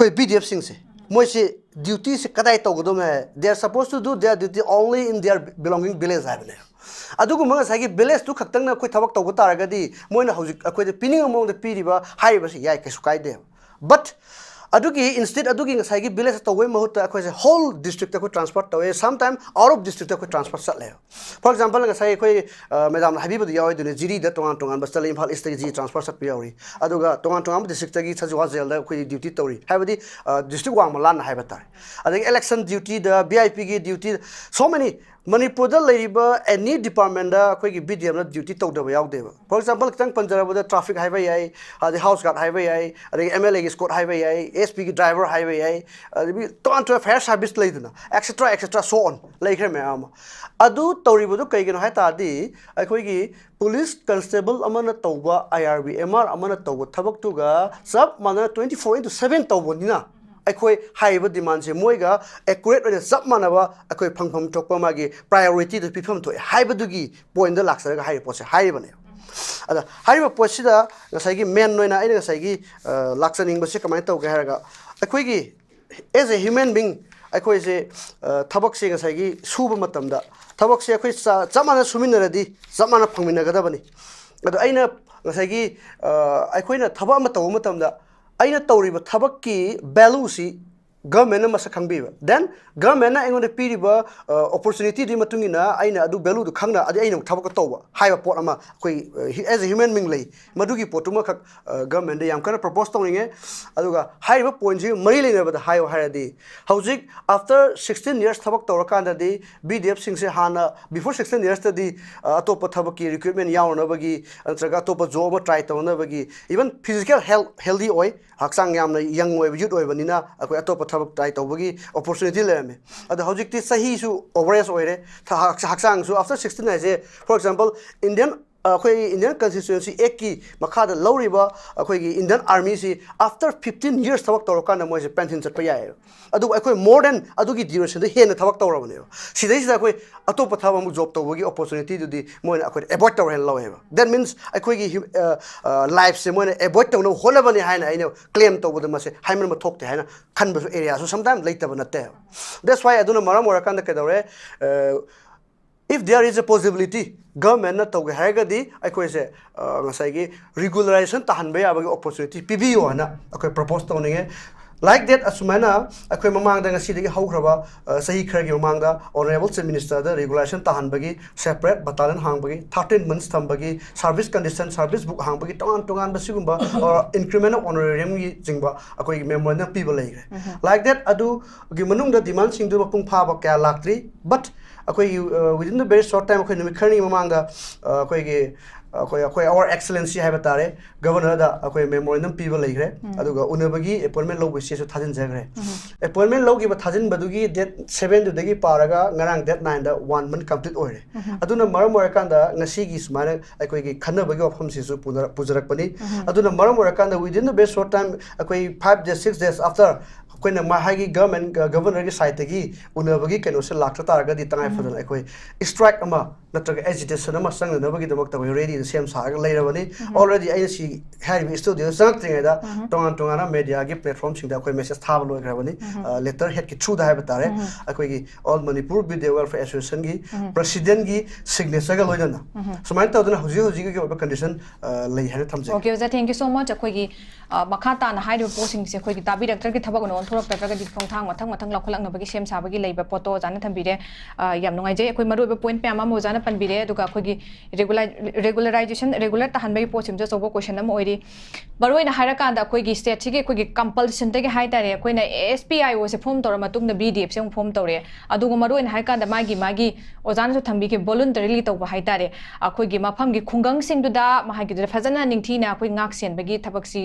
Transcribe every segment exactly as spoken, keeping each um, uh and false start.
ꯑꯩꯈꯣꯏ ꯕꯤ ꯗꯤ ꯑꯦꯐꯁꯤꯡꯁꯦ, ꯃꯣꯏꯁꯤ ꯗ꯭ꯌꯨꯇꯤꯁꯦ ꯀꯗꯥꯏ ꯇꯧꯒꯗꯕꯅꯣ ꯍꯥꯏ, they are supposed to do their duty only in their belonging village ꯍꯥꯏꯕꯅꯦ꯫ ꯑꯗꯨꯒꯨꯝꯕ ꯉꯁꯥꯏꯒꯤ ꯚꯤꯂꯦꯖꯇꯨ ꯈꯛꯇꯪꯅ ꯑꯩꯈꯣꯏ ꯊꯕꯛ ꯇꯧꯕ ꯇꯥꯔꯒꯗꯤ, ꯃꯣꯏꯅ ꯍꯧꯖꯤꯛ ꯑꯩꯈꯣꯏꯗ ꯄꯤꯅꯤꯡꯕ ꯃꯑꯣꯡꯗ ꯄꯤꯔꯤꯕ ꯍꯥꯏꯔꯤꯕꯁꯤ ꯌꯥꯏ, ꯀꯩꯁꯨ ꯀꯥꯏꯗꯦꯕ꯫ But ꯑꯗꯨꯒꯤ instead, ꯑꯗꯨꯒꯤ ꯉꯁꯥꯏꯒꯤ ꯚꯤꯂꯦꯖ ꯇꯧꯕꯩ ꯃꯍꯨꯠꯇ ꯑꯩꯈꯣꯏꯁꯦ whole district ꯑꯩꯈꯣꯏ transfer ꯇꯧꯋꯦ, sometime out of district ꯑꯩꯈꯣꯏ transfer ꯆꯠꯂꯦꯕ꯫ For example, ꯉꯁꯥꯏ ꯑꯩꯈꯣꯏ ꯃꯦꯗꯥꯝꯅ ꯍꯥꯏꯕꯤꯕꯗꯨ ꯌꯥꯎꯋꯦ, ꯑꯗꯨꯅꯦ, ꯖꯤꯔꯤꯗ ꯇꯣꯉꯥꯟ ꯇꯣꯉꯥꯟꯕ ꯆꯠꯂꯤ, ꯏꯝꯐꯥꯜ ꯏꯁꯇꯒꯤ ꯖꯤꯔꯤ transfer ꯆꯠꯄ ꯌꯥꯎꯔꯤ, ꯑꯗꯨꯒ ꯇꯣꯉꯥꯟ ꯇꯣꯉꯥꯟꯕ ꯗꯤꯁꯇ꯭ꯔꯤꯛꯇꯒꯤ ꯁꯖꯤꯋꯥ ꯖꯦꯜꯗ ꯑꯩꯈꯣꯏ ꯗ꯭ꯌꯨꯇꯤ ꯇꯧꯔꯤ, ꯍꯥꯏꯕꯗꯤ ꯗꯤꯁꯇ꯭ꯔꯤꯛ ꯋꯥꯡꯃ ꯂꯥꯟꯅ ꯍꯥꯏꯕ ꯇꯥꯔꯦ꯫ ꯑꯗꯒꯤ election duty ꯗ, ꯚꯤ ꯑꯥꯏ ꯄꯤꯒꯤ duty, so many, ꯃꯅꯤꯄꯨꯔꯗ ꯂꯩꯔꯤꯕ any department ꯗ ꯑꯩꯈꯣꯏꯒꯤ ꯕꯤ ꯗꯤ ꯑꯦꯐꯅ ꯗ꯭ꯌꯨꯇꯤ ꯇꯧꯗꯕ ꯌꯥꯎꯗꯦꯕ꯫ For example, ꯈꯤꯇꯪ ꯄꯟꯖꯔꯕꯗ traffic ꯍꯥꯏꯕ ꯌꯥꯏ, ꯑꯗꯩ house guard ꯍꯥꯏꯕ ꯌꯥꯏ, ꯑꯗꯒꯤ ꯑꯦꯝ ꯑꯦꯜ ꯑꯦꯒꯤ escort ꯍꯥꯏꯕ ꯌꯥꯏ, ꯑꯦꯁ ꯄꯤꯒꯤ driver ꯍꯥꯏꯕ ꯌꯥꯏ, ꯑꯗꯒꯤ ꯇꯣꯉꯥꯟ ꯇꯣꯉꯥꯟ fire service ꯂꯩꯗꯅ, etcetera etcetera so on ꯂꯩꯈ꯭ꯔꯦ ꯃꯌꯥꯝ ꯑꯃ꯫ ꯑꯗꯨ ꯇꯧꯔꯤꯕꯗꯨ ꯀꯩꯒꯤꯅꯣ ꯍꯥꯏ ꯇꯥꯔꯗꯤ, ꯑꯩꯈꯣꯏꯒꯤ ꯄꯨꯂꯤꯁ ꯀꯟꯁꯇꯦꯕꯜ ꯑꯃꯅ ꯇꯧꯕ, ꯑꯥꯏ ꯑꯥꯔ ꯕꯤ, ꯑꯦꯝ ꯑꯥꯔ ꯑꯃꯅ ꯇꯧꯕ ꯊꯕꯛꯇꯨꯒ ꯆꯞ ꯃꯥꯟꯅꯅ twenty four into seven ꯇꯧꯕꯅꯤꯅ, ꯑꯩꯈꯣꯏ ꯍꯥꯏꯔꯤꯕ ꯗꯤꯃꯥꯟꯁꯦ ꯃꯣꯏꯒ accurate ꯑꯣꯏꯅ ꯆꯞ ꯃꯥꯟꯅꯕ ꯑꯩꯈꯣꯏ ꯐꯪꯐꯝ ꯊꯣꯛꯄ ꯃꯥꯒꯤ priority ꯗꯨ ꯄꯤꯐꯝ ꯊꯣꯛꯑꯦ ꯍꯥꯏꯕꯗꯨꯒꯤ point ꯗ ꯂꯥꯛꯆꯔꯒ ꯍꯥꯏꯔꯤꯕ ꯄꯣꯠꯁꯦ ꯍꯥꯏꯔꯤꯕꯅꯦ꯫ ꯑꯗ ꯍꯥꯏꯔꯤꯕ ꯄꯣꯠꯁꯤꯗ ꯉꯁꯥꯏꯒꯤ main ꯑꯣꯏꯅ ꯑꯩꯅ ꯉꯁꯥꯏꯒꯤ, ꯑ, ꯂꯥꯛꯆꯅꯤꯡꯕꯁꯦ ꯀꯃꯥꯏꯅ ꯇꯧꯒꯦ ꯍꯥꯏꯔꯒ, ꯑꯩꯈꯣꯏꯒꯤ as a human being, ꯑꯩꯈꯣꯏꯁꯦ, ꯑ, ꯊꯕꯛꯁꯦ ꯉꯁꯥꯏꯒꯤ ꯁꯨꯕ ꯃꯇꯝꯗ, ꯊꯕꯛꯁꯦ ꯑꯩꯈꯣꯏ ꯆ-, ꯆꯞ ꯃꯥꯟꯅ ꯁꯨꯃꯤꯟꯅꯔꯗꯤ ꯆꯞ ꯃꯥꯟꯅ ꯐꯪꯃꯤꯟꯅꯒꯗꯕꯅꯤ꯫ ꯑꯗꯣ ꯑꯩꯅ ꯉꯁꯥꯏꯒꯤ, ꯑ, ꯑꯩꯈꯣꯏꯅ ꯊꯕꯛ ꯑꯃ ꯇꯧꯕ ꯃꯇꯝꯗ ꯑꯩꯅ ꯇꯧꯔꯤꯕ ꯊꯕꯛꯀꯤ value ꯁꯤ government ꯅ ꯃꯁꯛ ꯈꯪꯕꯤꯕ, then government ꯅ ꯑꯩꯉꯣꯟꯗ ꯄꯤꯔꯤꯕ, ꯑ, opportunity ꯗꯨꯒꯤ ꯃꯇꯨꯡ ꯏꯟꯅ ꯑꯩꯅ ꯑꯗꯨ value ꯗꯨ ꯈꯪꯅ, ꯑꯗꯩ ꯑꯩꯅ ꯑꯃꯨꯛ ꯊꯕꯛꯇꯣ ꯇꯧꯕ ꯍꯥꯏꯕ ꯄꯣꯠ ꯑꯃ ꯑꯩꯈꯣꯏ, ꯑ, as a human being ꯂꯩ꯫ ꯃꯗꯨꯒꯤ ꯄꯣꯠꯇꯨꯃꯈꯛ, ꯑ, government ꯗ ꯌꯥꯝ ꯀꯟꯅ propose ꯇꯧꯅꯤꯡꯉꯦ꯫ ꯑꯗꯨꯒ ꯍꯥꯏꯔꯤꯕ point ꯁꯤ ꯃꯔꯤ ꯂꯩꯅꯕꯗ ꯍꯥꯏꯌꯣ ꯍꯥꯏꯔꯗꯤ, ꯍꯧꯖꯤꯛ after sixteen years ꯊꯕꯛ ꯇꯧꯔꯀꯥꯟꯗꯗꯤ ꯕꯤ ꯗꯤ ꯑꯦꯐ ꯁꯤꯡꯁꯦ ꯍꯥꯟꯅ before sixteen years ꯇꯗꯤ, ꯑ, ꯑꯇꯣꯞꯄ ꯊꯕꯛꯀꯤ recruitment ꯌꯥꯎꯅꯅꯕꯒꯤ ꯅꯠꯇ꯭ꯔꯒ ꯑꯇꯣꯞꯄ job ꯑꯃ try ꯇꯧꯅꯕꯒꯤ, even physical health healthy ꯑꯣꯏ, ꯍꯛꯆꯥꯡ ꯌꯥꯝꯅ young ꯑꯣꯏꯕ youth ꯑꯣꯏꯕꯅꯤꯅ ꯑꯩꯈꯣꯏ ꯑꯇꯣꯞꯄ ꯊꯕꯛ try ꯇꯧꯕꯒꯤ opportunity ꯂꯩꯔꯝꯃꯤ꯫ ꯑꯗꯣ ꯍꯧꯖꯤꯛꯇꯤ ꯆꯍꯤꯁꯨ over age ꯑꯣꯏꯔꯦ, ꯊ-, ꯍꯛ-, ꯍꯛꯆꯥꯡꯁꯨ after sixteen ꯍꯥꯏꯁꯦ, for example, Indian ꯑꯩꯈꯣꯏ Indian Constituency Act ꯀꯤ ꯃꯈꯥꯗ ꯂꯧꯔꯤꯕ ꯑꯩꯈꯣꯏꯒꯤ Indian Army ꯁꯤ after fifteen years ꯊꯕꯛ ꯇꯧꯔꯀꯥꯟꯗ ꯃꯣꯏꯁꯦ pension ꯆꯠꯄ ꯌꯥꯏꯌꯦꯕ꯫ ꯑꯗꯨꯕꯨ ꯑꯩꯈꯣꯏ more than ꯑꯗꯨꯒꯤ duration ꯗ ꯍꯦꯟꯅ ꯊꯕꯛ ꯇꯧꯔꯕꯅꯦꯕ꯫ ꯁꯤꯗꯩꯁꯤꯗ ꯑꯩꯈꯣꯏ ꯑꯇꯣꯞꯄ ꯊꯕꯛ ꯑꯃꯨꯛ job ꯇꯧꯕꯒꯤ opportunity ꯗꯨꯗꯤ ꯃꯣꯏꯅ ꯑꯩꯈꯣꯏꯗ avoid ꯇꯧꯔꯦꯅ ꯂꯧꯋꯦꯕ꯫ That means ꯑꯩꯈꯣꯏꯒꯤ hu- ꯑ, ꯑ, life ꯁꯦ ꯃꯣꯏꯅ avoid ꯇꯧꯅꯕ ꯍꯣꯠꯅꯕꯅꯤ ꯍꯥꯏꯅ ꯑꯩꯅ claim ꯇꯧꯕꯗ ꯃꯁꯦ ꯍꯥꯏꯃꯟꯕ ꯊꯣꯛꯇꯦ ꯍꯥꯏꯅ ꯈꯟꯕꯁꯨ area ꯁꯨ sometimes ꯂꯩꯇꯕ ꯅꯠꯇꯦ꯫ That's why ꯑꯗꯨꯅ ꯃꯔꯝ ꯑꯣꯏꯔꯀꯥꯟꯗ ꯀꯩꯗꯧꯔꯦ, ꯑ, if there is a possibility, government ꯅ ꯇꯧꯒꯦ ꯍꯥꯏꯔꯒꯗꯤ ꯑꯩꯈꯣꯏꯁꯦ, ꯑ, ꯉꯁꯥꯏꯒꯤ regularization ꯇꯥꯍꯟꯕ ꯌꯥꯕꯒꯤ opportunity ꯄꯤꯕꯤꯌꯣ ꯍꯥꯏꯅ ꯑꯩꯈꯣꯏ propose ꯇꯧꯅꯤꯡꯉꯦ꯫ Like that, ꯑꯁꯨꯃꯥꯏꯅ ꯑꯩꯈꯣꯏ ꯃꯃꯥꯡꯗ ꯉꯁꯤꯗꯒꯤ ꯍꯧꯈ꯭ꯔꯕ, ꯑ, ꯆꯍꯤ ꯈꯔꯒꯤ ꯃꯃꯥꯡꯗ Honourable Chief Minister ꯗ regularization ꯇꯥꯍꯟꯕꯒꯤ, separate battalion ꯍꯥꯡꯕꯒꯤ, thirteen months ꯊꯝꯕꯒꯤ, service condition, service book ꯍꯥꯡꯕꯒꯤ, ꯇꯣꯉꯥꯟ ꯇꯣꯉꯥꯟꯕ ꯁꯤꯒꯨꯝꯕ, ꯑ, increment of honorarium ꯒꯤ ꯆꯤꯡꯕ ꯑꯩꯈꯣꯏꯒꯤ memorandum ꯄꯤꯕ ꯂꯩꯈ꯭ꯔꯦ꯫ Like that, ꯑꯗꯨꯒꯤ ꯃꯅꯨꯡꯗ demand ꯁꯤꯡꯗꯨ ꯃꯄꯨꯡ ꯐꯥꯕ ꯀꯌꯥ ꯂꯥꯛꯇ꯭ꯔꯤ, but ꯑꯩꯈꯣꯏꯒꯤ, ꯑ, within the very short time, ꯑꯩꯈꯣꯏ ꯅꯨꯃꯤꯠ ꯈꯔꯅꯤ ꯃꯃꯥꯡꯗ, ꯑ, ꯑꯩꯈꯣꯏꯒꯤ, ꯑꯩꯈꯣꯏ, ꯑꯩꯈꯣꯏ Our Excellency ꯍꯥꯏꯕ ꯇꯥꯔꯦ, Governor ꯗ ꯑꯩꯈꯣꯏ memorandum ꯄꯤꯕ ꯂꯩꯈ꯭ꯔꯦ꯫ ꯑꯗꯨꯒ ꯎꯅꯕꯒꯤ appointment ꯂꯧꯕꯒꯤ ꯆꯦꯁꯨ ꯊꯥꯖꯤꯟꯖꯈ꯭ꯔꯦ꯫ Appointment ꯂꯧꯈꯤꯕ ꯊꯥꯖꯤꯟꯕꯗꯨꯒꯤ date seven ꯗꯨꯗꯒꯤ ꯄꯥꯔꯒ ꯉꯔꯥꯡ date nine ꯗ one month complete ꯑꯣꯏꯔꯦ꯫ ꯑꯗꯨꯅ ꯃꯔꯝ ꯑꯣꯏꯔꯀꯥꯟꯗ ꯉꯁꯤꯒꯤ ꯁꯨꯃꯥꯏꯅ ꯑꯩꯈꯣꯏꯒꯤ ꯈꯟꯅꯕꯒꯤ ꯋꯥꯐꯝꯁꯤꯁꯨ ꯄꯨꯅꯔ-, ꯄꯨꯖꯔꯛꯄꯅꯤ꯫ ꯑꯗꯨꯅ ꯃꯔꯝ ꯑꯣꯏꯔꯀꯥꯟꯗ within the very short time, ꯑꯩꯈꯣꯏ five days, six days after ꯑꯩꯈꯣꯏꯅ ꯃꯥ-, ꯍꯥꯏꯒꯤ government, ꯑ, Governor ꯒꯤ side ꯇꯒꯤ ꯎꯅꯕꯒꯤ ꯀꯩꯅꯣꯁꯦ ꯂꯥꯛꯇ ꯇꯥꯔꯒꯗꯤ ꯇꯉꯥꯏ ꯐꯗꯅ ꯑꯩꯈꯣꯏ strike ꯑꯃ ꯅꯠꯇ꯭ꯔꯒ agitation ꯑꯃ ꯆꯪꯅꯅꯕꯒꯤꯗꯃꯛꯇ ꯑꯩꯈꯣꯏ ready ꯗ ꯁꯦꯝ ꯁꯥꯔꯒ ꯂꯩꯔꯕꯅꯤ꯫ Already ꯑꯩꯅ ꯁꯤ ꯍꯥꯏꯔꯤꯕ studio ꯗ ꯆꯪꯉꯛꯇ꯭ꯔꯤꯉꯩꯗ ꯇꯣꯉꯥꯟ ꯇꯣꯉꯥꯟꯕ media ꯒꯤ platform ꯁꯤꯡꯗ ꯑꯩꯈꯣꯏ message ꯊꯥꯕ ꯂꯣꯏꯈ꯭ꯔꯕꯅꯤ꯫ ꯑ, letterhead ꯀꯤ through ꯗ ꯍꯥꯏꯕ ꯇꯥꯔꯦ꯫ ꯑꯩꯈꯣꯏꯒꯤ All Manipur Bidya Welfare Association ꯒꯤ President ꯒꯤ signature ꯒ ꯂꯣꯏꯅꯅ꯫ ꯁꯨꯃꯥꯏꯅ ꯇꯧꯗꯅ ꯍꯧꯖꯤꯛ ꯍꯧꯖꯤꯛꯀꯤ ꯑꯣꯏꯕ condition, ꯑ, ꯂꯩ ꯍꯥꯏꯅ ꯊꯝꯖꯒꯦ꯫ Okay, ꯑꯣꯖꯥ, thank you so much꯫ ꯑꯩꯈꯣꯏꯒꯤ, ꯑ, ꯃꯈꯥ ꯇꯥꯅ ꯍꯥꯏꯔꯤꯕ ꯄꯣꯠꯁꯤꯡꯁꯦ ꯑꯩꯈꯣꯏꯒꯤ ꯇꯥꯕꯤꯔꯛꯇ꯭ꯔꯒꯗꯤ ꯊꯕꯛ ꯑꯣꯏꯅ ꯑꯣꯟꯊꯣꯔꯛꯇ꯭ꯔꯒꯗꯤ ꯈꯣꯡꯊꯥꯡ ꯃꯊꯪ ꯃꯊꯪ ꯂꯧꯈꯠꯂꯛꯅꯕꯒꯤ ꯁꯦꯝ ꯁꯥꯕꯒꯤ ꯂꯩꯕ ꯄꯣꯠꯇꯣ ꯑꯣꯖꯥꯅ ꯊꯝꯕꯤꯔꯦ꯫ ꯑ, ꯌꯥꯝ ꯅꯨꯡꯉꯥꯏꯖꯩ꯫ ꯑꯩꯈꯣꯏ ꯃꯔꯨꯑꯣꯏꯕ point ꯃꯌꯥꯝ ꯑꯃ ꯑꯣꯖꯥꯅ ꯄꯟꯕꯤꯔꯦ꯫ ꯑꯗꯨꯒ ꯑꯩꯈꯣꯏꯒꯤ regular-, regularization, regular ꯇꯥꯍꯟꯕꯒꯤ ꯄꯣꯠꯁꯤꯃꯁꯨ ꯑꯆꯧꯕ question ꯑꯃ ꯑꯣꯏꯔꯤ꯫ ꯃꯔꯨꯑꯣꯏꯅ ꯍꯥꯏꯔꯀꯥꯟꯗ ꯑꯩꯈꯣꯏꯒꯤ state ꯁꯤꯒꯤ ꯑꯩꯈꯣꯏꯒꯤ compulsion ꯗꯒꯤ ꯍꯥꯏꯇꯥꯔꯦ, ꯑꯩꯈꯣꯏꯅ S P I O say form ꯇꯧꯔ ꯃꯇꯨꯡꯗ B D F ꯁꯦ ꯑꯃꯨꯛ form ꯇꯧꯔꯦ꯫ ꯑꯗꯨꯒ ꯃꯔꯨꯑꯣꯏꯅ ꯍꯥꯏꯔꯀꯥꯟꯗ ꯃꯥꯒꯤ, ꯃꯥꯒꯤ ꯑꯣꯖꯥꯅꯁꯨ ꯊꯝꯕꯤꯈꯤꯕ voluntarily ꯇꯧꯕ ꯍꯥꯏꯇꯥꯔꯦ, ꯑꯩꯈꯣꯏꯒꯤ ꯃꯐꯝꯒꯤ ꯈꯨꯡꯒꯪꯁꯤꯡꯗꯨꯗ ꯃꯍꯥꯛꯀꯤꯗꯨꯗ ꯐꯖꯅ ꯅꯤꯡꯊꯤꯅ ꯑꯩꯈꯣꯏ ꯉꯥꯛ ꯁꯦꯟꯕꯒꯤ ꯊꯕꯛꯁꯤ,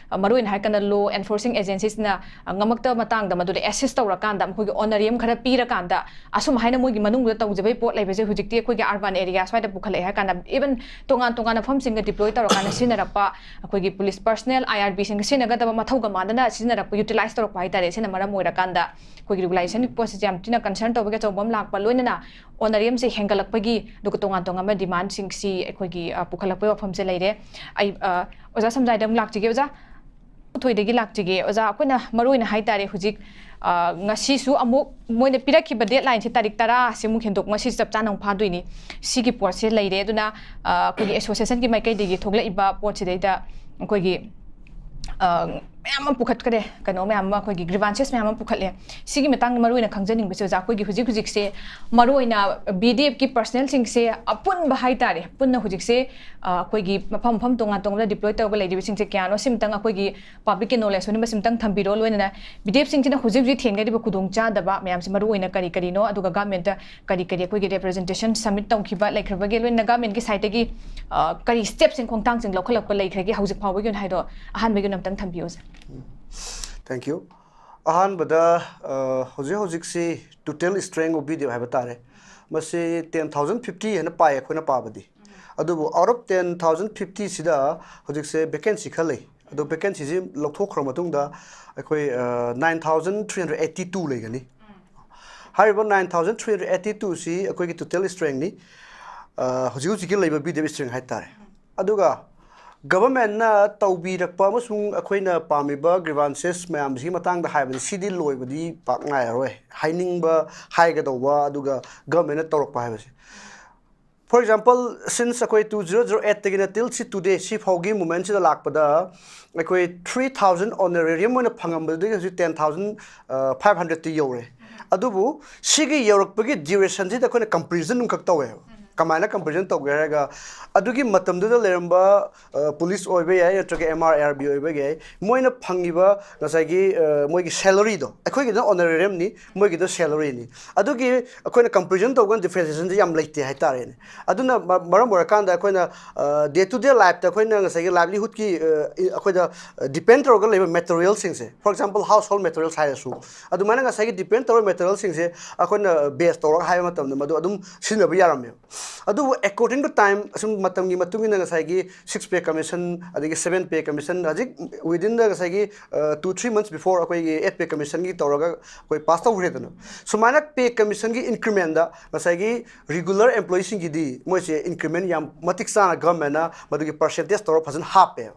ꯑ, ꯃꯔꯨꯑꯣꯏꯅ ꯍꯥꯏꯔꯀꯥꯟꯗ law enforcing agencies ꯅ, ꯑ, ꯉꯝ-, ꯃꯛꯇ ꯃꯇꯥꯡꯗ ꯃꯗꯨꯗ ꯑꯦꯁꯤꯁ ꯇꯧꯔꯀꯥꯟꯗ, ꯃꯈꯣꯏꯒꯤ ꯑꯣꯅꯔꯤꯌꯝ ꯈꯔ ꯄꯤꯔꯀꯥꯟꯗ, ꯑꯁꯨꯝ ꯍꯥꯏꯅ ꯃꯣꯏꯒꯤ ꯃꯅꯨꯡꯗ ꯇꯧꯖꯕꯩ ꯄꯣꯠ ꯂꯩꯕꯁꯦ ꯍꯧꯖꯤꯛꯇꯤ ꯑꯩꯈꯣꯏꯒꯤ ꯑꯔꯕꯥꯟ ꯑꯦꯔꯤꯌꯥ ꯁ꯭ꯋꯥꯏꯗ ꯄꯨꯈꯠꯂꯛꯑꯦ ꯍꯥꯏ ꯀꯥꯟꯗ, ꯏꯚꯟ ꯇꯣꯉꯥꯟ ꯇꯣꯉꯥꯟꯕ ꯃꯐꯝꯁꯤꯡꯒ ꯗꯤꯄ꯭ꯂꯣꯏ ꯇꯧꯔꯀꯥꯟꯗ ꯁꯤꯖꯤꯟꯅꯔꯛꯄ, ꯑꯩꯈꯣꯏꯒꯤ ꯄꯨꯂꯤꯁ ꯄꯔꯁꯅꯦꯜ, ꯑꯥꯏ ꯑꯥꯔ ꯕꯤꯁꯤꯡꯒ ꯁꯤꯖꯤꯟꯅꯒꯗꯕ ꯃꯊꯧꯒ ꯃꯥꯟꯗꯅ ꯁꯤꯖꯤꯟꯅꯔꯛꯄ, ꯌꯨꯇꯤꯂꯥꯏꯁ ꯇꯧꯔꯛꯄ ꯍꯥꯏꯇꯥꯔꯦ꯫ ꯁꯤꯅ ꯃꯔꯝ ꯑꯣꯏꯔꯀꯥꯟꯗ ꯑꯩꯈꯣꯏꯒꯤ ꯔꯤꯒꯨꯂꯥꯏꯖꯦꯁꯟꯒꯤ ꯄꯣꯠꯁꯤꯁꯦ ꯌꯥꯝ ꯊꯤꯅ ꯀꯟꯁꯔꯟ ꯇꯧꯕꯒꯤ ꯑꯆꯧꯕ ꯑꯃ ꯂꯥꯛꯄ, ꯂꯣꯏꯅꯅ ꯑꯣꯅꯔꯤꯌꯝꯁꯦ ꯍꯦꯟꯒꯠꯂꯛꯄꯒꯤ, ꯑꯗꯨꯒ ꯇꯣꯉꯥꯟ ꯇꯣꯉꯥꯟꯕ ꯗꯤꯃꯥꯟꯁꯤꯡꯁꯤ ꯑꯩꯈꯣꯏꯒꯤ, ꯑ, ꯄꯨꯈꯠꯂꯛꯄꯒꯤ ꯋꯥꯐꯝꯁꯦ ꯂꯩꯔꯦ꯫ ꯑꯩ, ꯑ, ꯑꯣꯖꯥ ꯁꯝꯖꯥꯏꯗ ꯑꯃꯨꯛ ꯂꯥꯛꯆꯒꯦ꯫ ꯑꯣꯖꯥ ꯊꯣꯏꯗꯒꯤ ꯂꯥꯛꯆꯒꯦ꯫ ꯑꯣꯖꯥ, ꯑꯩꯈꯣꯏꯅ ꯃꯔꯨ ꯑꯣꯏꯅ ꯍꯥꯏꯇꯥꯔꯦ, ꯍꯧꯖꯤꯛ, ꯑ, ꯉꯁꯤꯁꯨ ꯑꯃꯨꯛ ꯃꯣꯏꯅ ꯄꯤꯔꯛꯈꯤꯕ ꯗꯦꯠꯂꯥꯏꯟꯁꯦ ꯇꯥꯔꯤꯛ ꯇꯔꯥ ꯑꯁꯤꯃꯨꯛ ꯍꯦꯟꯗꯣꯛ, ꯉꯁꯤ ꯆꯞ ꯆꯥꯅ ꯑꯃꯨꯛ ꯐꯥꯗꯣꯏꯅꯤ꯫ ꯁꯤꯒꯤ ꯄꯣꯠꯁꯦ ꯂꯩꯔꯦ꯫ ꯑꯗꯨꯅ, ꯑ, ꯑꯩꯈꯣꯏꯒꯤ ꯑꯦꯁꯣꯁꯤꯌꯦꯁꯟꯒꯤ ꯃꯥꯏꯀꯩꯗꯒꯤ ꯊꯣꯛꯂꯛꯏꯕ ꯄꯣꯠꯁꯤꯗꯩꯗ ꯑꯩꯈꯣꯏꯒꯤ, ꯑ, ꯃꯌꯥꯝ ꯑꯃ ꯄꯨꯈꯠꯈ꯭ꯔꯦ, ꯀꯩꯅꯣ ꯃꯌꯥꯝ ꯑꯃ, ꯑꯩꯈꯣꯏꯒꯤ ꯒ꯭ꯔꯤꯚꯥꯟꯁꯦꯁ ꯃꯌꯥꯝ ꯑꯃ ꯄꯨꯈꯠꯂꯦ꯫ ꯁꯤꯒꯤ ꯃꯇꯥꯡꯗ ꯃꯔꯨ ꯑꯣꯏꯅ ꯈꯪꯖꯅꯤꯡꯕꯁꯦ, ꯑꯣꯖꯥ, ꯑꯩꯈꯣꯏꯒꯤ ꯍꯧꯖꯤꯛ ꯍꯧꯖꯤꯛꯁꯦ ꯃꯔꯨ ꯑꯣꯏꯅ ꯕꯤ ꯗꯤ ꯑꯦꯐꯀꯤ ꯄꯔꯁꯅꯦꯜꯁꯤꯡꯁꯦ ꯑꯄꯨꯟꯕ ꯍꯥꯏꯇꯥꯔꯦ, ꯄꯨꯟꯅ ꯍꯧꯖꯤꯛꯁꯦ, ꯑ, ꯑꯩꯈꯣꯏꯒꯤ ꯃꯐꯝ ꯃꯐꯝ ꯇꯣꯉꯥꯟ ꯇꯣꯉꯥꯟꯕꯗ ꯗꯤꯄ꯭ꯂꯣꯏ ꯇꯧꯔꯒ ꯂꯩꯔꯤꯕꯁꯤꯡꯁꯦ ꯀꯌꯥꯅꯣ, ꯁꯤꯃꯇꯪ ꯑꯩꯈꯣꯏꯒꯤ ꯄꯕ꯭ꯂꯤꯛꯀꯤ ꯅꯣꯂꯦꯖ ꯑꯣꯏꯅꯕ ꯁꯤꯃꯇꯪ ꯊꯝꯕꯤꯔꯣ꯫ ꯂꯣꯏꯅꯅ ꯕꯤ ꯗꯤ ꯑꯦꯐꯁꯤꯡꯁꯤꯅ ꯍꯧꯖꯤꯛ ꯍꯧꯖꯤꯛ ꯊꯦꯡꯅꯔꯤꯕ ꯈꯨꯗꯣꯡꯆꯥꯗꯕ ꯃꯌꯥꯝꯁꯦ ꯃꯔꯨ ꯑꯣꯏꯅ ꯀꯔꯤ ꯀꯔꯤꯅꯣ, ꯑꯗꯨꯒ ꯒꯃꯦꯟꯠꯇ ꯀꯔꯤ ꯀꯔꯤ ꯑꯩꯈꯣꯏꯒꯤ ꯔꯤꯄ꯭ꯔꯖꯦꯟꯇꯦꯁꯟ ꯁꯕꯃꯤꯠ ꯇꯧꯈꯤꯕ ꯂꯩꯈ꯭ꯔꯕꯒꯦ, ꯂꯣꯏꯅꯅ ꯒꯃꯦꯟꯠꯀꯤ ꯁꯥꯏꯠꯇꯒꯤ, ꯑ, ꯀꯔꯤ ꯁ꯭ꯇꯦꯞꯁꯤꯡ, ꯈꯣꯡꯊꯥꯡꯁꯤꯡ ꯂꯧꯈꯠꯂꯛꯄ ꯂꯩꯈ꯭ꯔꯒꯦ ꯍꯧꯖꯤꯛ ꯐꯥꯎꯕꯒꯤ ꯑꯣꯏꯅ ꯍꯥꯏꯗꯣ, ꯑꯍꯥꯟꯕꯒꯤ ꯑꯣꯏꯅ ꯑꯝꯇꯪ ꯊꯝꯕꯤꯌꯨ, ꯁꯥꯔ꯫ Thank you. ꯑꯍꯥꯟꯕꯗ, ꯑ, ꯍꯧꯖꯤꯛ ꯍꯧꯖꯤꯛꯁꯤ total strength of B D F ꯍꯥꯏꯕ ꯇꯥꯔꯦ, ꯃꯁꯤ ꯇꯦꯟ ꯊꯥꯎꯖꯟ ꯐꯤꯐꯇꯤ ꯍꯥꯏꯅ ꯄꯥꯏ ꯑꯩꯈꯣꯏꯅ ꯄꯥꯕꯗꯤ꯫ ꯑꯗꯨꯕꯨ ꯑꯥꯎꯠ ꯑꯣꯐ ꯇꯦꯟ ꯊꯥꯎꯖꯟ ꯐꯤꯐꯇꯤꯁꯤꯗ ꯍꯧꯖꯤꯛꯁꯦ ꯚꯦꯀꯦꯟꯁꯤ ꯈꯔ ꯂꯩ꯫ ꯑꯗꯣ ꯚꯦꯀꯦꯟꯁꯤꯁꯤ ꯂꯧꯊꯣꯛꯈ꯭ꯔ ꯃꯇꯨꯡꯗ ꯑꯩꯈꯣꯏ, ꯑ, nine thousand three hundred eighty two ꯂꯩꯒꯅꯤ꯫ ꯍꯥꯏꯔꯤꯕ nine thousand three hundred eighty ꯇꯨꯁꯤ ꯑꯩꯈꯣꯏꯒꯤ ꯇꯣꯇꯦꯜ ꯁ꯭ꯇꯔꯦꯡꯅꯤ, ꯑ, ꯍꯧꯖꯤꯛ ꯍꯧꯖꯤꯛꯀꯤ ꯂꯩꯕ ꯕꯤ ꯗꯤ ꯑꯦꯐ ꯁ꯭ꯇꯔꯦꯡ ꯍꯥꯏꯇꯥꯔꯦ꯫ ꯑꯗꯨꯒ ꯒꯚꯔꯟꯃꯦꯟꯠꯅ ꯇꯧꯕꯤꯔꯛꯄ ꯑꯃꯁꯨꯡ ꯑꯩꯈꯣꯏꯅ ꯄꯥꯝꯃꯤꯕ ꯒ꯭ꯔꯤꯚꯥꯟꯁꯦꯁ ꯃꯌꯥꯝꯁꯤꯒꯤ ꯃꯇꯥꯡꯗ ꯍꯥꯏꯕꯗꯤ ꯁꯤꯗꯤ ꯂꯣꯏꯕꯗꯤ ꯄꯥꯛ ꯉꯥꯏꯔꯔꯣꯏ꯫ ꯍꯥꯏꯅꯤꯡꯕ ꯍꯥꯏꯒꯗꯧꯕ, ꯑꯗꯨꯒ ꯒꯚꯔꯟꯃꯦꯟꯠꯅ ꯇꯧꯔꯛꯄ ꯍꯥꯏꯕꯁꯦ꯫ ꯐꯣꯔ ꯑꯦꯛꯖꯥꯝꯄꯜ, ꯁꯤꯟꯁ ꯑꯩꯈꯣꯏ ꯇꯨ ꯖꯤꯔꯣ ꯖꯤꯔꯣ ꯑꯩꯠꯇꯒꯤꯅ ꯇꯤꯜ ꯁꯤ ꯇꯨꯗꯦ ꯁꯤ ꯐꯥꯎꯒꯤ ꯃꯨꯞꯃꯦꯟꯠꯁꯤꯗ ꯂꯥꯛꯄꯗ ꯑꯩꯈꯣꯏ ꯊ꯭ꯔꯤ ꯊꯥꯎꯖꯟ ꯑꯣꯅꯔꯦꯔꯤꯌꯝ ꯑꯣꯏꯅ ꯐꯪꯉꯝꯕꯗꯒꯤ ꯍꯧꯖꯤꯛ ꯇꯦꯟ ꯊꯥꯎꯖꯟ ꯐꯥꯏꯚ ꯍꯟꯗ꯭ꯔꯦꯗꯇ ꯌꯧꯔꯦ꯫ ꯑꯗꯨꯕꯨ ꯁꯤꯒꯤ ꯌꯧꯔꯛꯄꯒꯤ ꯗ꯭ꯌꯨꯔꯦꯁꯟꯁꯤꯗ ꯑꯩꯈꯣꯏꯅ ꯀꯝꯄꯦꯔꯤꯖꯟ ꯑꯃꯈꯛ ꯇꯧꯋꯦꯕ꯫ ꯀꯃꯥꯏꯅ ꯀꯝꯄꯦꯔꯤꯖꯟ ꯇꯧꯒꯦ ꯍꯥꯏꯔꯒ, ꯑꯗꯨꯒꯤ ꯃꯇꯝꯗꯨꯗ ꯂꯩꯔꯝꯕ ꯄꯨꯂꯤꯁ ꯑꯣꯏꯕ ꯌꯥꯏ, ꯅꯠꯇ꯭ꯔꯒ ꯑꯦꯝ ꯑꯥꯔ ꯑꯥꯏ ꯑꯥꯔ ꯕꯤ ꯑꯣꯏꯕ ꯌꯥꯏ, ꯃꯣꯏꯅ ꯐꯪꯉꯤꯕ ꯉꯁꯥꯏꯒꯤ ꯃꯣꯏꯒꯤ ꯁꯦꯂꯔꯤꯗꯣ, ꯑꯩꯈꯣꯏꯒꯤꯗ ꯑꯣꯅꯔꯦꯔꯤꯌꯝꯅꯤ, ꯃꯣꯏꯒꯤꯗ ꯁꯦꯂꯔꯤꯅꯤ꯫ ꯑꯗꯨꯒꯤ ꯑꯩꯈꯣꯏꯅ ꯀꯝꯄꯦꯔꯤꯖꯟ ꯇꯧꯕ ꯀꯥꯟꯗ ꯗꯤꯐ꯭ꯔꯦꯟꯁꯤꯌꯦꯁꯟꯁꯦ ꯌꯥꯝ ꯂꯩꯇꯦ ꯍꯥꯏꯇꯥꯔꯦꯅꯦ꯫ ꯑꯗꯨꯅ ꯃꯔꯝ ꯑꯣꯏꯔꯀꯥꯟꯗ ꯑꯩꯈꯣꯏꯅ ꯗꯦ ꯇꯨ ꯗꯦ ꯂꯥꯏꯐꯇ ꯑꯩꯈꯣꯏꯅ ꯉꯁꯥꯏꯒꯤ ꯂꯥꯏꯚꯂꯤꯍꯨꯗꯀꯤ ꯑꯩꯈꯣꯏꯗ ꯗꯤꯄꯦꯟ ꯇꯧꯔꯒ ꯂꯩꯕ ꯃꯦꯇꯔꯤꯌꯦꯜꯁꯤꯡꯁꯦ, for example household materials ꯍꯥꯏꯔꯁꯨ, ꯑꯗꯨꯃꯥꯏꯅ ꯉꯁꯥꯏꯒꯤ ꯗꯤꯄꯦꯟ ꯇꯧꯔꯕ ꯃꯦꯇꯔꯤꯌꯦꯜꯁꯤꯡꯁꯦ ꯑꯩꯈꯣꯏꯅ ꯕꯦꯁ ꯇꯧꯔꯒ ꯍꯥꯏꯕ ꯃꯇꯝꯗ ꯃꯗꯨ ꯑꯗꯨꯝ ꯁꯤꯖꯤꯟꯅꯕ ꯌꯥꯔꯝꯃꯦꯕ꯫ ꯑꯗꯨꯕꯨ according to time, ꯑꯁꯨꯝ ꯃꯇꯝꯒꯤ ꯃꯇꯨꯡ ꯏꯟꯅ ꯉꯁꯥꯏꯒꯤ six pay commission, ꯑꯗꯒꯤ seven pay commission, ꯍꯧꯖꯤꯛ within the ꯉꯁꯥꯏꯒꯤ two three months before ꯑꯩꯈꯣꯏꯒꯤ eight pay commissionꯒꯤ ꯇꯧꯔꯒ ꯑꯩꯈꯣꯏ ꯄꯥꯁ ꯇꯧꯈ꯭ꯔꯦꯗꯅ꯫ ꯁꯨꯃꯥꯏꯅ ꯄꯦ ꯀꯃꯤꯁꯟꯒꯤ ꯏꯟꯀ꯭ꯔꯤꯃꯦꯟꯗ ꯉꯁꯥꯏꯒꯤ ꯔꯤꯒꯨꯂꯔ ꯑꯦꯝꯄ꯭ꯂꯣꯌꯤꯁꯤꯡꯒꯤꯗꯤ ꯃꯣꯏꯁꯦ ꯏꯟꯀ꯭ꯔꯤꯃꯦꯟ ꯌꯥꯝ ꯃꯇꯤꯛ ꯆꯥꯅ ꯒꯚꯔꯟꯃꯦꯟꯅ ꯃꯗꯨꯒꯤ ꯄꯥꯔꯁꯦꯟꯇꯦꯖ ꯇꯧꯔꯒ ꯐꯖꯅ ꯍꯥꯞꯄꯦꯕ꯫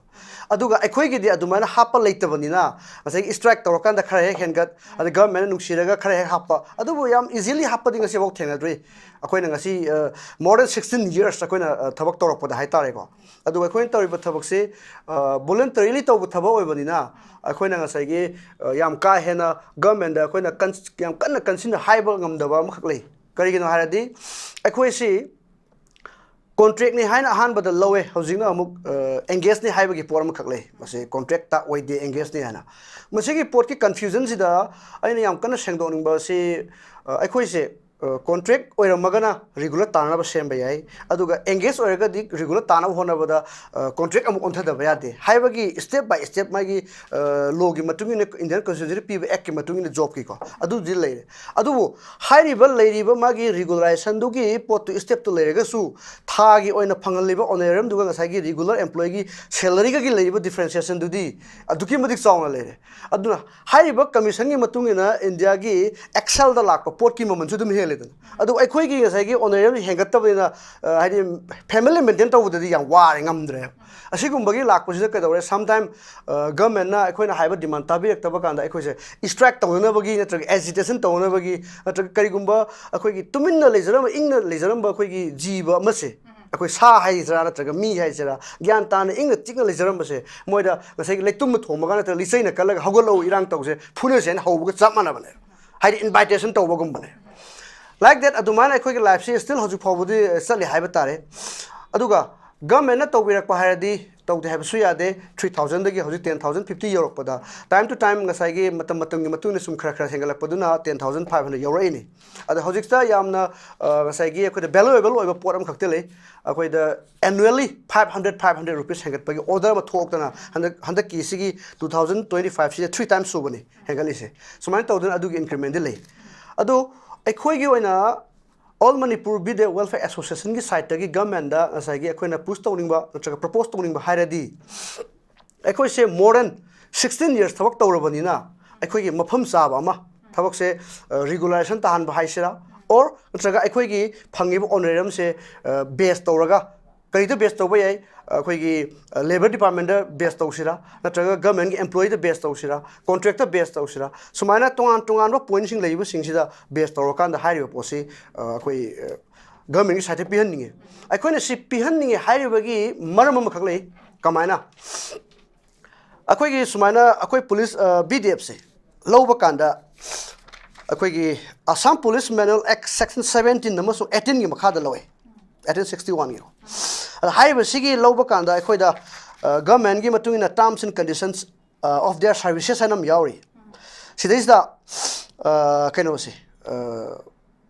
ꯑꯗꯨꯒ ꯑꯩꯈꯣꯏꯒꯤꯗꯤ ꯑꯗꯨꯃꯥꯏꯅ ꯍꯥꯞꯄ ꯂꯩꯇꯕꯅꯤꯅ ꯉꯁꯥꯏꯒꯤ ꯁ꯭ꯇ꯭ꯔꯥꯏꯛ ꯇꯧꯔꯀꯥꯟꯗ ꯈꯔ ꯍꯦꯛ ꯍꯦꯟꯒꯠ, ꯑꯗꯩ ꯒꯚꯔꯟꯃꯦꯟꯅ ꯅꯨꯡꯁꯤꯔꯒ ꯈꯔ ꯍꯦꯛ ꯍꯥꯞꯄ, ꯑꯗꯨꯕꯨ ꯌꯥꯝ ꯏꯖꯤꯂꯤ ꯍꯥꯞꯄꯗꯤ ꯉꯁꯤꯐꯥꯎ ꯊꯦꯡꯅꯗ꯭ꯔꯤ꯫ ꯑꯩꯈꯣꯏꯅ ꯉꯁꯤ more than sixteen years ꯑꯩꯈꯣꯏꯅ ꯊꯕꯛ ꯇꯧꯔꯛꯄꯗ ꯍꯥꯏꯇꯥꯔꯦꯀꯣ꯫ ꯑꯗꯨꯒ ꯑꯩꯈꯣꯏꯅ ꯇꯧꯔꯤꯕ ꯊꯕꯛꯁꯤ ꯚꯣꯂꯨꯟꯇꯔꯤꯂꯤ ꯇꯧꯕ ꯊꯕꯛ ꯑꯣꯏꯕꯅꯤꯅ ꯑꯩꯈꯣꯏꯅ ꯉꯁꯥꯏꯒꯤ ꯌꯥꯝ ꯀꯥ ꯍꯦꯟꯅ ꯒꯚꯔꯟꯃꯦꯟꯗ ꯑꯩꯈꯣꯏꯅ ꯌꯥꯝ ꯀꯟꯅ ꯀꯟꯁꯤꯟꯅ ꯍꯥꯏꯕ ꯉꯝꯗꯕ ꯑꯃꯈꯛ ꯂꯩ꯫ ꯀꯔꯤꯒꯤꯅꯣ ꯍꯥꯏꯔꯗꯤ, ꯑꯩꯈꯣꯏꯁꯤ ꯀꯣꯟꯇ꯭ꯔꯦꯛꯅꯤ ꯍꯥꯏꯅ ꯑꯍꯥꯟꯕꯗ ꯂꯧꯋꯦ, ꯍꯧꯖꯤꯛꯅ ꯑꯃꯨꯛ ꯑꯦꯡꯒꯦꯖꯅꯤ ꯍꯥꯏꯕꯒꯤ ꯄꯣꯠ ꯑꯃꯈꯛ ꯂꯩ꯫ ꯃꯁꯤ ꯀꯣꯟꯇ꯭ꯔꯦꯛꯇ ꯑꯣꯏꯗꯦ, ꯑꯦꯡꯒꯦꯖꯅꯤ ꯍꯥꯏꯅ꯫ ꯃꯁꯤꯒꯤ ꯄꯣꯠꯀꯤ ꯀꯟꯐ꯭ꯌꯨꯖꯟꯁꯤꯗ ꯑꯩꯅ ꯌꯥꯝ ꯀꯟꯅ ꯁꯦꯡꯗꯣꯛꯅꯤꯡꯕ ꯑꯁꯤ, ꯑꯩꯈꯣꯏꯁꯦ ꯀꯣꯟꯇ꯭ꯔꯦꯛ ꯑꯣꯏꯔꯝꯃꯒꯅ ꯔꯤꯒꯨꯂꯔ ꯇꯥꯅꯕ ꯁꯦꯝꯕ ꯌꯥꯏ, ꯑꯗꯨꯒ ꯑꯦꯡꯒꯦꯖ ꯑꯣꯏꯔꯒꯗꯤ ꯔꯤꯒꯨꯂꯔ ꯇꯥꯅꯕ ꯍꯣꯠꯅꯕꯗ ꯀꯣꯟꯇ꯭ꯔꯦꯛ ꯑꯃꯨꯛ ꯑꯣꯟꯊꯗꯕ ꯌꯥꯗꯦ ꯍꯥꯏꯕꯒꯤ ꯁ꯭ꯇꯦꯞ ꯕꯥꯏ ꯁ꯭ꯇꯦꯞ ꯃꯥꯒꯤ ꯂꯣꯒꯤ ꯃꯇꯨꯡ ꯏꯟꯅ, ꯏꯟꯗꯤꯌꯥꯟ ꯀꯟꯁꯇꯤꯇ꯭ꯌꯨꯁꯟꯗ ꯄꯤꯕ ꯑꯦꯛꯀꯤ ꯃꯇꯨꯡ ꯏꯟꯅ ꯖꯣꯕꯀꯤꯀꯣ ꯑꯗꯨꯗꯤ ꯂꯩꯔꯦ꯫ ꯑꯗꯨꯕꯨ ꯍꯥꯏꯔꯤꯕ ꯂꯩꯔꯤꯕ ꯃꯥꯒꯤ ꯔꯤꯒꯨꯂꯔꯥꯏꯖꯦꯁꯟꯗꯨꯒꯤ ꯄꯣꯠꯇꯨ ꯁ꯭ꯇꯦꯞꯇꯨ ꯂꯩꯔꯒꯁꯨ ꯊꯥꯒꯤ ꯑꯣꯏꯅ ꯐꯪꯍꯜꯂꯤꯕ ꯑꯣꯅꯔꯦꯔꯤꯌꯝꯗꯨꯒ ꯉꯁꯥꯏꯒꯤ ꯔꯤꯒꯨꯂꯔ ꯑꯦꯝꯄ꯭ꯂꯣꯌꯤꯒꯤ ꯁꯦꯂꯔꯤꯒꯒꯤ ꯂꯩꯔꯤꯕ ꯗꯤꯐ꯭ꯔꯦꯟꯁꯤꯌꯦꯁꯟꯗꯨꯗꯤ ꯑꯗꯨꯛꯀꯤ ꯃꯇꯤꯛ ꯆꯥꯎꯅ ꯂꯩꯔꯦ꯫ ꯑꯗꯨꯅ ꯍꯥꯏꯔꯤꯕ ꯀꯃꯤꯁꯟꯒꯤ ꯃꯇꯨꯡ ꯏꯟꯅ ꯏꯟꯗꯤꯌꯥꯒꯤ ꯑꯦꯛꯁꯦꯜꯗ ꯂꯥꯛꯄ ꯄꯣꯠꯀꯤ ꯃꯃꯜꯁꯨ ꯑꯗꯨꯝ ꯍꯦꯜꯂꯦꯗꯅ꯫ ꯑꯗꯨ ꯑꯩꯈꯣꯏꯒꯤ ꯉꯁꯥꯏꯒꯤ ꯑꯣꯅꯔꯦꯔꯤꯌꯝ ꯍꯦꯟꯒꯠꯇꯕꯅꯤꯅ, ꯍꯥꯏꯗꯤ ꯐꯦꯃꯤꯂꯤ ꯃꯦꯟꯇꯦꯟ ꯇꯧꯕꯗꯗꯤ ꯌꯥꯝ ꯋꯥꯔꯦ, ꯉꯝꯗ꯭ꯔꯦ꯫ ꯑꯁꯤꯒꯨꯝꯕꯒꯤ ꯂꯥꯛꯄꯁꯤꯗ ꯀꯩꯗꯧꯔꯦ, ꯁꯝꯇꯥꯏꯝ ꯒꯚꯔꯟꯃꯦꯟꯅ ꯑꯩꯈꯣꯏꯅ ꯍꯥꯏꯕ ꯗꯤꯃꯥꯟ ꯇꯥꯕꯤꯔꯛꯇꯕ ꯀꯥꯟꯗ ꯑꯩꯈꯣꯏꯁꯦ ꯁ꯭ꯇ꯭ꯔꯥꯏꯛ ꯇꯧꯅꯅꯕꯒꯤ ꯅꯠꯇ꯭ꯔꯒ ꯑꯦꯖꯤꯇꯦꯁꯟ ꯇꯧꯅꯅꯕꯒꯤ ꯅꯠꯇ꯭ꯔꯒ ꯀꯔꯤꯒꯨꯝꯕ ꯑꯩꯈꯣꯏꯒꯤ ꯇꯨꯃꯤꯟꯅ ꯂꯩꯖꯔꯝꯕ, ꯏꯪꯅ ꯂꯩꯖꯔꯝꯕ ꯑꯩꯈꯣꯏꯒꯤ ꯖꯤꯕ ꯑꯃꯁꯦ, ꯑꯩꯈꯣꯏ ꯁꯥ ꯍꯥꯏꯁꯤꯔꯥ ꯅꯠꯇ꯭ꯔꯒ ꯃꯤ ꯍꯥꯏꯁꯤꯔꯥ, ꯒ꯭ꯌꯥꯟ ꯇꯥꯅ ꯏꯪꯅ ꯆꯤꯛꯅ ꯂꯩꯖꯔꯝꯕꯁꯦ ꯃꯣꯏꯗ ꯉꯁꯥꯏꯒꯤ ꯂꯩꯇꯨꯝꯕ ꯊꯣꯝꯃꯒ ꯅꯠꯇ꯭ꯔꯒ ꯂꯤꯆꯩꯅ ꯀꯜꯂꯒ "ꯍꯧꯒꯠꯂꯛꯎ, ꯏꯔꯥꯡ ꯇꯧꯁꯦ, ꯐꯨꯅꯁꯦ" ꯍꯥꯏꯅ ꯍꯧꯕꯒ ꯆꯞ ꯃꯥꯟꯅꯕꯅꯦ꯫ ꯍꯥꯏꯗꯤ ꯏꯟꯚꯥꯏꯇꯦꯁꯟ ꯇꯧꯕꯒꯨꯝꯕꯅꯦ꯫ Like that, ꯑꯗꯨꯃꯥꯏꯅ ꯑꯩꯈꯣꯏꯒꯤ ꯂꯥꯏꯐꯁꯤ still ꯍꯧꯖꯤꯛ ꯐꯥꯎꯕꯗꯤ ꯆꯠꯂꯤ ꯍꯥꯏꯕ ꯇꯥꯔꯦ꯫ ꯑꯗꯨꯒ ꯒꯃꯦꯟꯅ ꯇꯧꯕꯤꯔꯛꯄ ꯍꯥꯏꯔꯗꯤ ꯇꯧꯗꯦ ꯍꯥꯏꯕꯁꯨ ꯌꯥꯗꯦ꯫ ꯊ꯭ꯔꯤ ꯊꯥꯎꯖꯟꯗꯒꯤ ꯍꯧꯖꯤꯛ ꯇꯦꯟ ꯊꯥꯎꯖꯟ ꯐꯤꯐꯇꯤ ꯌꯧꯔꯛꯄꯗ, time to time ꯉꯁꯥꯏꯒꯤ ꯃꯇꯝ ꯃꯇꯝꯒꯤ ꯃꯇꯨꯡ ꯏꯟꯅ ꯁꯨꯝ ꯈꯔ ꯈꯔ ꯍꯦꯟꯒꯠꯂꯛꯄꯗꯨꯅ ꯇꯦꯟ ꯊꯥꯎꯖꯟ ꯐꯥꯏꯚ ꯍꯟꯗ꯭ꯔꯦꯗ ꯌꯧꯔꯛꯏꯅꯤ꯫ ꯑꯗꯣ ꯍꯧꯖꯤꯛꯇ ꯌꯥꯝꯅ, ꯑ, ꯉꯁꯥꯏꯒꯤ ꯑꯩꯈꯣꯏꯗ valuable ꯑꯣꯏꯕ ꯄꯣꯠ ꯑꯃꯈꯛꯇ ꯂꯩ꯫ ꯑꯩꯈꯣꯏꯗ annually five hundred, five hundred rupees ꯍꯦꯟꯒꯠꯄꯒꯤ order ꯑꯃ ꯊꯣꯛꯇꯅ ꯍꯟꯗꯛ, ꯍꯟꯗꯛꯀꯤ ꯁꯤꯒꯤ two thousand twenty five ꯁꯤꯗ three times ꯁꯨꯕꯅꯤ ꯍꯦꯟꯒꯠꯂꯤꯁꯦ꯫ ꯁꯨꯃꯥꯏꯅ ꯇꯧꯗꯅ ꯑꯗꯨꯒꯤ increment ꯗꯤ ꯂꯩ꯫ ꯑꯗꯣ ꯑꯩꯈꯣꯏꯒꯤ ꯑꯣꯏꯅ All Manipur Bidya Welfare Association ꯒꯤ side ꯇꯒꯤ ꯒꯃꯦꯟꯗ ꯉꯁꯥꯏꯒꯤ ꯑꯩꯈꯣꯏꯅ push ꯇꯧꯅꯤꯡꯕ ꯅꯠꯇ꯭ꯔꯒ propose ꯇꯧꯅꯤꯡꯕ ꯍꯥꯏꯔꯗꯤ, ꯑꯩꯈꯣꯏꯁꯦ more than sixteen years ꯊꯕꯛ ꯇꯧꯔꯕꯅꯤꯅ, ꯑꯩꯈꯣꯏꯒꯤ ꯃꯐꯝ ꯆꯥꯕ ꯑꯃ, ꯊꯕꯛꯁꯦ, ꯑ, regulation ꯇꯥꯍꯟꯕ ꯍꯥꯏꯁꯤꯔꯥ, or ꯅꯠꯇ꯭ꯔꯒ ꯑꯩꯈꯣꯏꯒꯤ ꯐꯪꯉꯤꯕ honorarium ꯁꯦ, ꯑ, base ꯇꯧꯔꯒ, ꯀꯔꯤꯗ base ꯇꯧꯕ ꯌꯥꯏ? ꯑꯩꯈꯣꯏꯒꯤ, ꯑ, labour department ꯇ base ꯇꯧꯁꯤꯔꯥ, ꯅꯠꯇ꯭ꯔꯒ government ꯀꯤ employee ꯗ base ꯇꯧꯁꯤꯔꯥ, contract ꯇ base ꯇꯧꯁꯤꯔꯥ, ꯁꯨꯃꯥꯏꯅ ꯇꯣꯉꯥꯟ ꯇꯣꯉꯥꯟꯕ point ꯁꯤꯡ ꯂꯩꯔꯤꯕꯁꯤꯡꯁꯤꯗ base ꯇꯧꯔꯀꯥꯟꯗ ꯍꯥꯏꯔꯤꯕ ꯄꯣꯠꯁꯤ, ꯑ, ꯑꯩꯈꯣꯏ, ꯑ, government ꯀꯤ side ꯇ ꯄꯤꯍꯟꯅꯤꯡꯉꯤ꯫ ꯑꯩꯈꯣꯏꯅ ꯁꯤ ꯄꯤꯍꯟꯅꯤꯡꯉꯤ ꯍꯥꯏꯔꯤꯕꯒꯤ ꯃꯔꯝ ꯑꯃꯈꯛ ꯂꯩ꯫ ꯀꯃꯥꯏꯅ? ꯑꯩꯈꯣꯏꯒꯤ ꯁꯨꯃꯥꯏꯅ ꯑꯩꯈꯣꯏ police, ꯑ, B D F ꯁꯦ ꯂꯧꯕ ꯀꯥꯟꯗ ꯑꯩꯈꯣꯏꯒꯤ Assam Police Manual Act section seventeen ꯑꯃꯁꯨꯡ eighteen ꯒꯤ ꯃꯈꯥꯗ ꯂꯧꯋꯦ, eighteen sixty one ꯒꯤ꯫ ꯑꯗ ꯍꯥꯏꯔꯤꯕꯁꯤꯒꯤ ꯂꯧꯕ ꯀꯥꯟꯗ ꯑꯩꯈꯣꯏꯗ, ꯑ, government ꯀꯤ ꯃꯇꯨꯡ ꯏꯟꯅ terms and conditions, ꯑ, of their services ꯍꯥꯏꯅ ꯑꯃ ꯌꯥꯎꯔꯤ꯫ ꯁꯤꯗꯩꯁꯤꯗ, ꯑ, ꯀꯩꯅꯣꯁꯦ, ꯑ,